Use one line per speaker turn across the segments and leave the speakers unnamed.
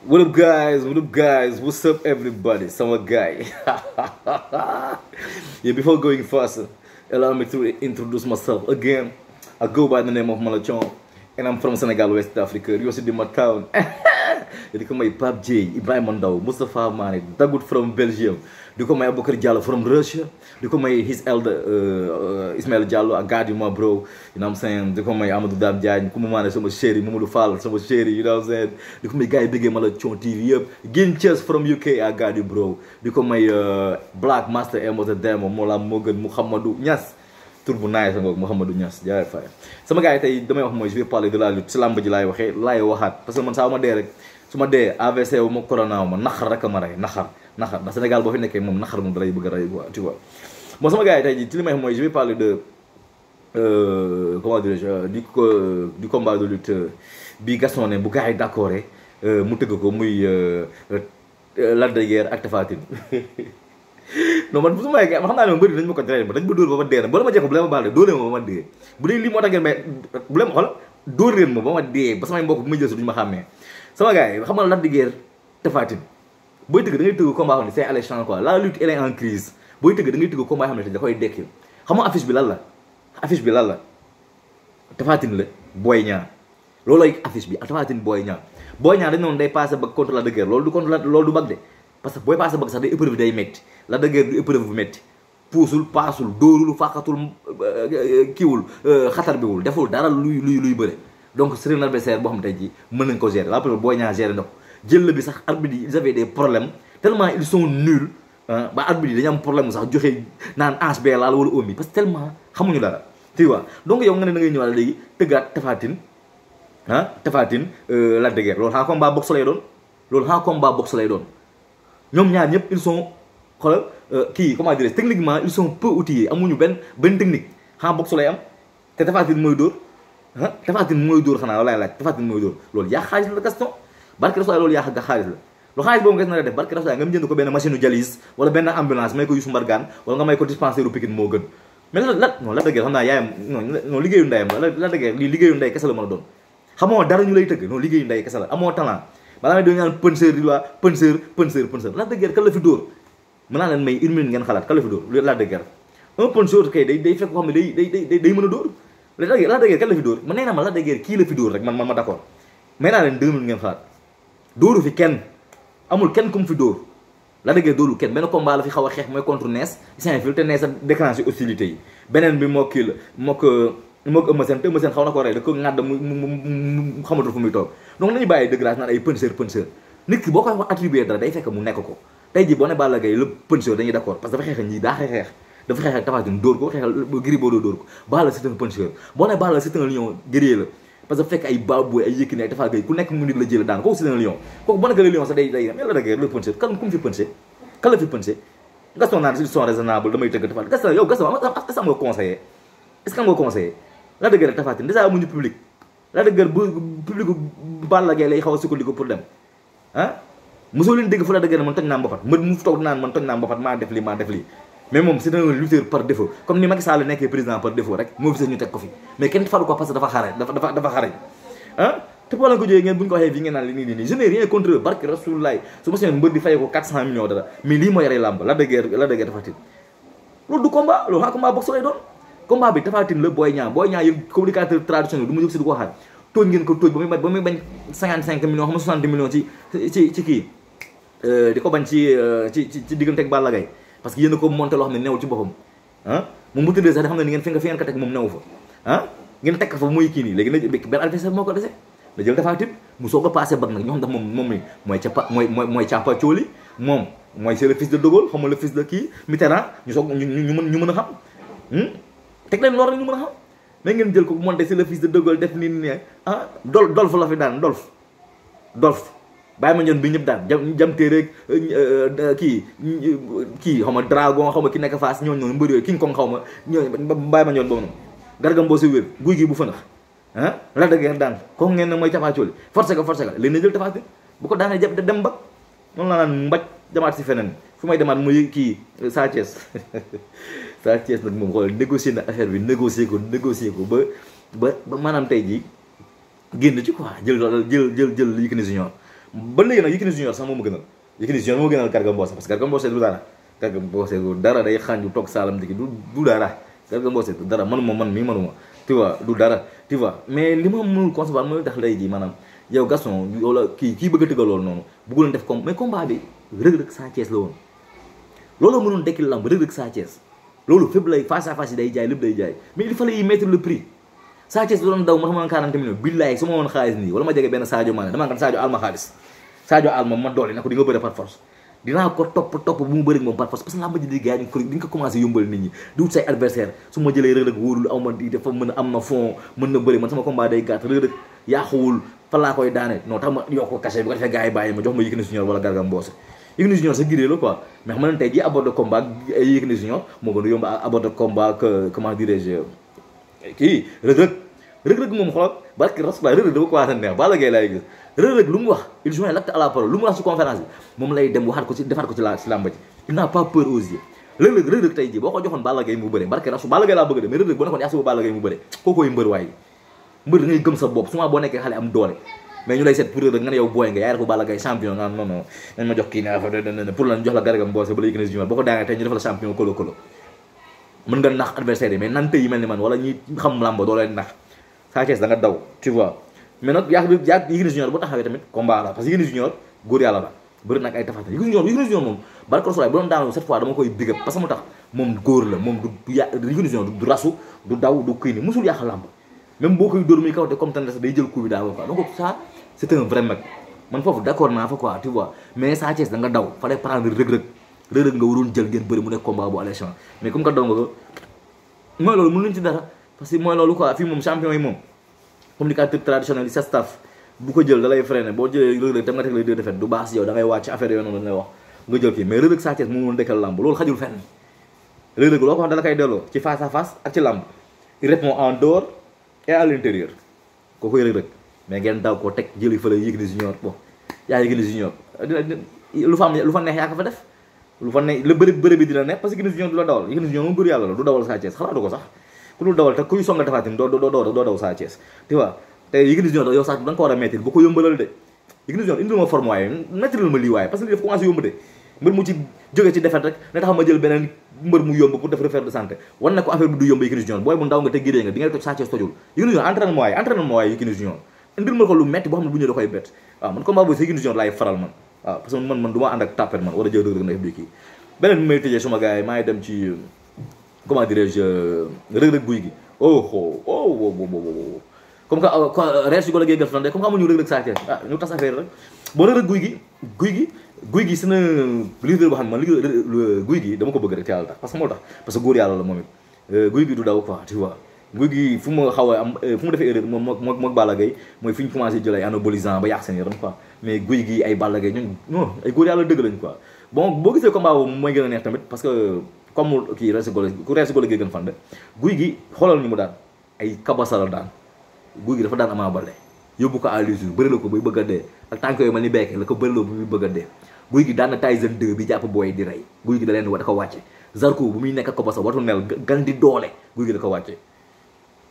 What up, guys? What up, guys? What's up, everybody? Summer guy. Yeah, before going faster, allow me to introduce myself again. I go by the name of Malachon, and I'm from Senegal, West Africa. You see my town. Jadi ko may Pape J, Ibrahima Ndaw, Moustapha Mané, Dagoud from Belgium. Di ko may Aboubacar Diallo from Russia. Di ko may his elder Ismail Diallo, I got you, my bro. You know what I'm saying? Di ko may Amadou Dam Diagne, ku ma maane sama chéri, Mamadou Fall, sama chéri, you know what I'm saying? Di ko may gars yi bëggee Malachon TV yëpp. Gin Thiès from UK, I got you, bro. Di ko may Black Master Emote Demo, Mola Morgan, Mouhamadou Niass. Tour bu naay sa ngoog Mouhamadou Niass jaay fay sama gars yi tey damay wax mooy je vais parler de la lutte ci lamb ji laay waxee laay waxaat parce que man saa ma dee rek su ma dee AVC wu ma corona wu ma naxar rek a ma rey naxar ndax Sénégal boo fi nekkee moom naxar moom dalay bëgg a rey quoi tu vois bon sama gars yi tey ji ci li may wax mooy je vais parler de comment dirais-je du combat de lutte bi Gaston ne bu gars yi d'accord mu tëgg ko muy Lac de Guiers ak Tapha Tine non man bu su ma xam naa ne ma bëri dañ ma ko traité ba dañ ma dóor ba ma dee na bala ma jekko bu leen ma baal de dóor leen ma ba ma dee bu dee lii moo tax ngeen may bu leen ma xool dóor leen ma ba ma dee ba samay mbokk bu ma jël si duñu ma xàmmee sama gars yi xam nga Lac de Guiers Tapha Tine booy tëgg da ngay tëgg combat xam ne c'est alléchant quoi la lutte elle est en crise booy tëgg da ngay tëgg combat xam ne da koy dekki xam nga affiche bi lan la affiche bi lan la Tapha Tine la Boy Niang loolu ay affiche bi Tapha Tine Boy Niang Boy Niang dañ noonu day passé ba contre Lac de Guiers loolu du contre loolu du bag de parce que booy passé bëgg sax day épreuve day métti Lac de Guiers du épreuve bu métti puusul paasul dóorul fàqatul kiiwul xatar biwul deful dara luy bëre donc c'est un adversaire boo xam tey jii mën nañ ko gérer la preuve Boy Niang gérer na ko jël la bi sax arbitre yi ils avaient des problèmes tellement ils sont nuls ba arbitre yi dañu am problème sax joxe naan HB laal wala omi parce que tellement xamuñu dara tu vois donc yow nga ne da ngay ñëwaat léegi tëggaat Tapha Tine Tapha Tine Lac de Guiers loolu xanaa combat boxe lay doon loolu xanaa combat boxe lay doon ñoom ñaar ñëpp ils sont xoolal kii comment dire techniquement ils sont peu outillés amuñu benn technique xanaa boxe lay am te Tapha Tine mooy dóor Tapha Tine mooy dóor xanaa walaay laaj Tapha Tine mooy dóor loolu yaa xaalis la Gaston barke Rasoulaay loolu yaa xaalis la lu xaalis boobu nga na def barke Rasoulaay nga jënd ko benn machine u dialyse wala benn ambulance may ko Youssou Mbargane wala nga may ko dispensaire u Pikine moo gën mais non Lac de Guiers xam naa yaayam non liggéeyu ndeyam la Lac de Guiers lii liggéeyu ndey kese la mën a doon xamoo dara ñu lay tëgg non liggéeyu ndey kese la amoo talent balaa may doon ñaan penseur di waa penseur Lac de Guiers kan la fi dóor mën naa leen may une minute ngeen xalaat kan la fi dóor Lac de Guiers un penseur kay day fekk ko xam ne day mën a dóor Lac de Guiers kan la fi dóor man nee naa ma Lac de Guiers kii la fi dóor rek man ma d'accord may naa leen 2 minutes ngeen xalaat dóoru fi kenn amul kenn ku mu fi dóor Lac de Guiers dóoru kenn benn combat la fi xaw a xeex mooy contre Ness Saint-Fil te Ness a déclenché hostilité yi beneen bi moo kii la moo ko Eumeu Sène te Eumeu Sène xaw na ko rey da ko ŋàdd mu xamatul fu muy toog donc nañu bàyyi de grâce naan ay penseur nit ki boo koy wax attribuer dara day fekk mu nekk ko tey jii boo ne Balla Gaye le penseur dañuy d'accord parce que dafa xeex ñii daa xeex dafa xeex ak Tapha Tine dóor ko xeexal Gris Bordeaux dóor ko Balla c'est un penseur boo ne Balla c'est un lion guerrier la parce que fekk ay Baboy ay Yékini ay Tapha Gueye ku nekk mu nit la jël daan kooku c'est un lion kooku boo nekkee le lion sax day mais Lac de Guiers le penseur kan ku mu fi pensé kan la fi pensé Gaston naan ils sont raisonnables damay tëgg Tapha Gaston yow Gaston est-ce que am nga conseillé est-ce que am nga conseillé Lac de Guiers Tapha Tine déjà amuñu public Lac de Guiers bu public bu Balla Gaye lay xaw a sukkandiku pour dem mosoo leen dégg fu Lac de Guiers man toj naa mbapat mu fi toog naan man toj naa mbapat maa def lii mais moom c'est un lutteur par défaut comme ni Macky Sall nekkee président par défaut rek moo fi ñu teg ko fi mais kenn faru ko parce que dafa xarañ dafa xarañ te boo leen ko jógee ngeen bu ñu ko waxee fii ngeen naan li nii je n'ai rien contre eux barke Rasoulaay su ma seen mbër di fay ko 400 millions dara mais lii mooy rey làmb Lac de Guiers Tapha Tine loolu du combat loolu xanaa combat boxe lay doon combat bi Tapha Tine la Boy Niang yéen communicateur traditionnel du ma jóg si du ko waxaat tooñ ngeen ko tooñ ba muy bañ 55 millions xam nga 60 millions ci kii di ko bañ ci diggante ak Balla Gaye parce que yéen a ko monté loo xam ne newul ci boppam moom bu tëddee sax xam ne ni ngeen fi ngeen ko teg moom newu fa ngeen teg fa muy kii nii léegi na benn adversaire moo ko dese da jël Tapha Tine mu soog a passé bag nag ñoo xam ndax moom mooy càppa cooli moom mooy c'est le fils de De Gaulle xam nga le fils de kii Mitterrand ñu mën a xam teg leen loolu rek ñu mën a xam mais ngeen jël ko monté c'est le fils de De Gaulle def nii Dolf la fi daan Dolf bàyyi ma ñoon bi ñëpp daan jam téere kii xaw ma dragon xaw ma ki nekk face ñooñu mbër yooyu King Kong xaw ma ñooñu bàyyi ma ñoon boobu noonu Garga Mbossé wér guy gi bu fënax Lac de Guiers daan kooku ngeen ne mooy capaacooli forcé ko léegi na jël Tapha Tine bu ko daanee jàpp dem ba noonu la naan mbaj jamaat si feneen fu may demaat muy kii Sa Thiès Sa Thiès nag moom xoolal négocier na affaire bi négocier ko ba maanaam tey jii génn ci quoi jël Yékini Junior ba léegi nag Yékini Junior sax moo ma gënal Yékini Junior moo gënal Garga Mbossé parce que Garga Mbossé du dara Garga Mbossé du dara day xànju toog saalam digi du dara Garga Mbossé du dara man mii manuma tu vois du dara tu vois mais li ma mënul concevoir mooy tax lay ji maanaam yow Gaston wala kii bëgg a tëggal loolu noonu bëgguloon def comme mais combat bi Reug Reug Sa Thiès la woon loolu mënoon dekkil lamb Reug Reug Sa Thiès loolu fépp lay face à face yi day jaay lépp day jaay mais il fallait y mettre le prix Sa Thiès doon daw ma xamoon 40 millions billaay su ma woon xaalis nii wala ma jege benn Sadio Mané dama kan Sadio Alma xaalis Sadio Alma ma doole na ko di nga bëre par force dinaa ko topp bu mu bëri moom par force parce que lamb ji di gars yi di nga ko commencé yombal nit ñi di wut say adversaire su ma jëlee Reug Reug wóorul aw ma di dafa mën a am na fond mën na bëri man sama combat day gàtt Reug Reug yaaxuwul fa laa koy daane non tax ma yokk ko cachet bi ko defee gars yi bàyyi ma jox ma Yékini Junior wala Garga Mbossé Yékini Junior sa girée la quoi mais xam nga tey jii abord de combat Yékini Junior moo gën a yomb abord de combat que comment dirais-je kii Reug Reug moom xoolal barke Rasulullah Reug Reug dafa ko waata neex Balla Gaye laay gis Reug Reug lu mu wax il joint l'acte à la parole lu mu wax ci conférence bi moom lay dem waxaat ko ci defaat ko ci làmb ji il n'a pas peur aux yeux Reug Reug tey jii boo ko joxoon Balla Gaye mu bëre barke Rasul Balla Gaye laa bëgg de mais Reug Reug boo nekkoon yaa suba Balla Gaye mu bëre kookoy mbër waaye mbër da ngay gëm sa bopp souvent boo nekkee xale am doole mais ñu lay seet pour Reug Reug nga ne yow booy nga yaay ko Balla Gaye champion nga non non nañ ma jox kii ne pour lan jox la Garga Mbossé ba la Yékini Junior boo ko daanee tey ñu def la champion kolo mën nga nax adversaire yi mais nante yi mel ni man wala ñi xam làmb doo leen nax Sa Thiès da nga daw tu vois mais nag yaa Yékini Junior boo taxawee tamit combat la parce que Yékini Junior góor yàlla la bëri nag ay tafata Yékini Junior moom barke Rasul bu doon daanu cette fois dama koy big up parce que mu tax moom góor la moom du Yékini Junior du rasu du daw du kii ni musul yàq làmb même boo koy dóor muy kawte comme tan day jël coup bi daa quoi donc ça c'est un vrai mec man foofu d'accord naa fa quoi tu vois mais Sa Thiès da nga daw fallait prendre Reug Reug nga waroon jël ngeen bëri mu nekk combat bu alléchant mais comme que daw nga ko mooy loolu mënuñ ci dara parce que mooy loolu quoi fii moom champion yi moom communicateur traditionnel yi sa staff bu ko jël da lay freiner boo jëlee Reug Reug tam nga teg lay deux défaites du baax si yow da ngay wàcc affaire yooyu noonu lañ lay wax nga jël kii mais Reug Reug Sa Thiès moom dekkal lamb loolu xajul fenn Reug Reug loo ko wax da la koy delloo ci face à face ak ci lamb il répond en dehors et à l'intérieur koo koy Reug Reug mais ngeen daw ko teg jëli fële Yékini Junior bon yaa Yékini Junior lu fa neex yaa ko fa def lu fa ne la bëri bi dina nekk parce que Yékini Junior du la dawal Yékini Junior moom bëri yàlla la du dawal Sa Thiès xalaatu ko sax ku dul dawal te kuy songa Tapha Tine doo daw Sa Thiès tu vois te Yékini Junior yow sax da nga ko war a mettre bu ko yombalal de Yékini Junior indil ma forme waaye naturel ma lii waaye parce que lii dafa commencé yomb de mbër mu ci jógee ci défaite rek ne tax ma jël beneen mbër mu yomb pour def refaire de santé wan na ko affaire bi du yomb Yékini Junior booy bu ndaw nga te girée nga bi ngay toj Sa Thiès tojul Yékini Junior entraînement waaye Yékini Junior indil ma ko lu metti boo xam ne bu ñëwee da koy bett waaw man combat boobu Yékini Junior laay faral man waaw parce que man du ma ànd ak tapet man war a jël Reug Reug na FD kii beneen bi may tëjee suma gars yi maa ngi dem ci comment dirais-je Reug Reug Gouye Gui comme que rees yu ko la géegal fan de comme que amuñu Reug Reug Sa Thiès ah ñu tas affaire rek boo Reug Reug Gouye Gui c'est un leader boo xam ne man Gouye Gui dama ko bëgg rek te yàlla tax parce que moo tax parce que góor yàlla la moom it Gouye Gui du daw quoi tu vois Gouye Gui fu mu xaw a am fu mu defee erreur moom Balla Gaye mooy fi ñu commencé jël ay anabolisant ba yàq seen yaram quoi mais Gouye Gui ay Balla Gaye ñooñu non ay góor yàlla dëgg lañ quoi bon boo gisee combat boobu mooy gën a neex tamit parce que comme kii rees gu la gën fan de Gouye Gui xoolal ñu mu daan ay kabasa la daan Gouye Gui dafa daan Ama Baldé yóbbu ko à l'usure bëri la ko bay bëgg a dee ak tànk yooyu mel ni bekke la ko bëri la bu muy bëgg a dee Gouye Gui daan na Tyson 2 bi jàpp booy di rey Gouye Gui da leen da ko wàcce Zarko bu muy nekk ak kabasa watu nel gan di doole Gouye Gui da ko wàcce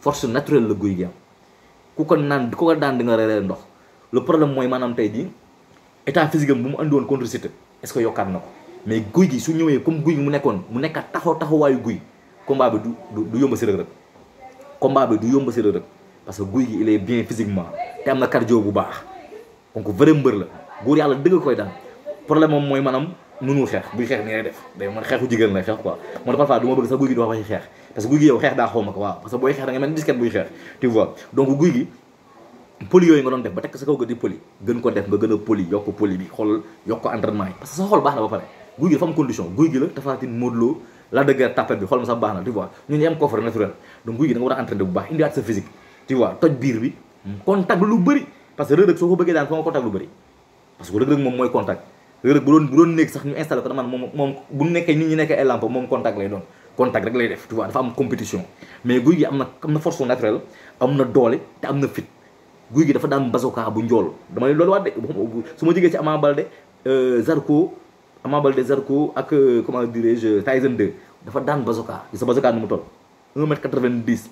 force naturelle la Gouye Gui am ku ko daan di nga reeree ndox le problème mooy maanaam tey jii état physique am bu mu andi woon contre Siteu est-ce que yokkaat na ko mais Gouye Gui su ñëwee comme Gouye Gui mu nekkaat taxawaayu Gouye combat bi du yomb si Reug Reug combat bi du yomb si Reug Reug parce que Gouye Gui il est bien physiquement te am na cardio bu baax donc vrai mbër la góor yàlla dëgg koy daan problème moom mooy maanaam mënul xeex buy xeex ni lay def day man xeexu jigéen lay xeex quoi moo tax parfois du ma bëgg sax Gouye Gui di wax waxi xeex parce que Gouye Gui yow xeex daa xaw ma ko waaw parce que booy xeex da nga mel ni disquette buy xeex tu vois donc Gouye Gui poli yooyu nga doon def ba tekk sa kaw ga di poli gën ko def nga gën a poli yokk poli bi xool yokk entraînement yi parce que sa xol baax na ba pare Gouye Gui dafa am condition Gouye Gui la Tapha Tine Modou Lo la dëgg tapet bi xool ma sax baax na tu vois ñun am coffre naturel donc Gouye Gui da nga war a entraîner bu baax indiwaat sa physique tu vois toj biir bi contact lu bëri parce que Reug Reug soo ko bëggee daan foo nga contact lu bëri parce que Reug Reug moom mooy contact Reug Reug bu doon nekk sax ñu installé ko dama moom bu nekkee nit ñi nekkee ay lampe moom contact lay doon contact rek lay def tu vois dafa am compétition mais Gouye Gui am na force naturelle am na doole te am na fit Gouye Gui dafa daan bazoka bu njool dama ne loolu waat de su ma jógee ci Ama Baldé Zarko ak comment dirais-je Tyson 2 dafa daan bazoka sa bazoka nu mu toll 1m90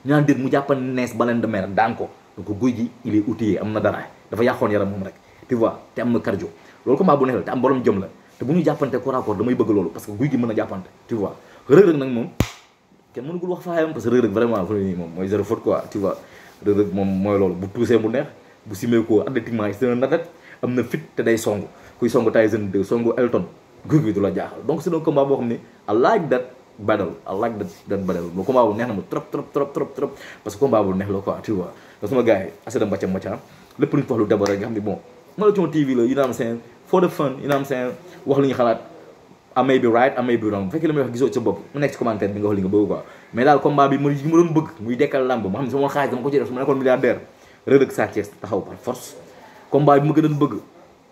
ñu naan mu jàppan nees baleine de mer daan ko donc Gouye Gui il est outillé am na dara dafa yàqoon yaram moom rek tu vois te am na cardio loolu combat bu neex la te am borom jëm la te bu ñu jàppante corps à corps damay bëgg loolu parce que guy gi mën a jàppante tu vois Reug Reug nag moom kenn mënugul wax faayam parce que Reug Reug vraiment moom mooy zéro faute quoi tu vois Reug Reug moom mooy loolu bu tuusee mu neex bu simee ko athlétiquement c'est un athlète am na fit te day song kuy song Tyson 2 songu Elton guy gi du la jaaxal donc c'est un combat boo xam ne I like that battle bu combat bu neex na ma trop parce que combat bu neex la quoi tu vois da sama gars yi assez de mbàcca lépp lu ñu wax lu d'abord rek nga xam ne bon Malathion TV la you know what I'm saying for the fun you know what I'm saying wax li ñu xalaat I may be right I may be wrong bu fekkee la may wax gisoo ci sa bopp mu nekk ci commentaire bi nga wax li nga bëgg quoi mais daal combat bi ma doon bëgg muy dekkal lamb ma xam ne sama xaalis dama ko ci def su ma nekkoon milliardaire Reug Reug Sa Thiès taxaw par force combat bi ma gën a bëgg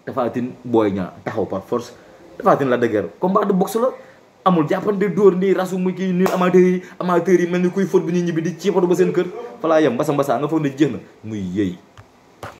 Tapha Tine Boy Niang taxaw par force Tapha Tine la dëgër combat de boxe la amul jàppante dóor nii rasu muy kii nii amateurs yi mel ni kuy fóot bi ñuy ñibbi di ceepatu ba seen kër fa laa yem mbasa nga foog ne jeex na muy yëy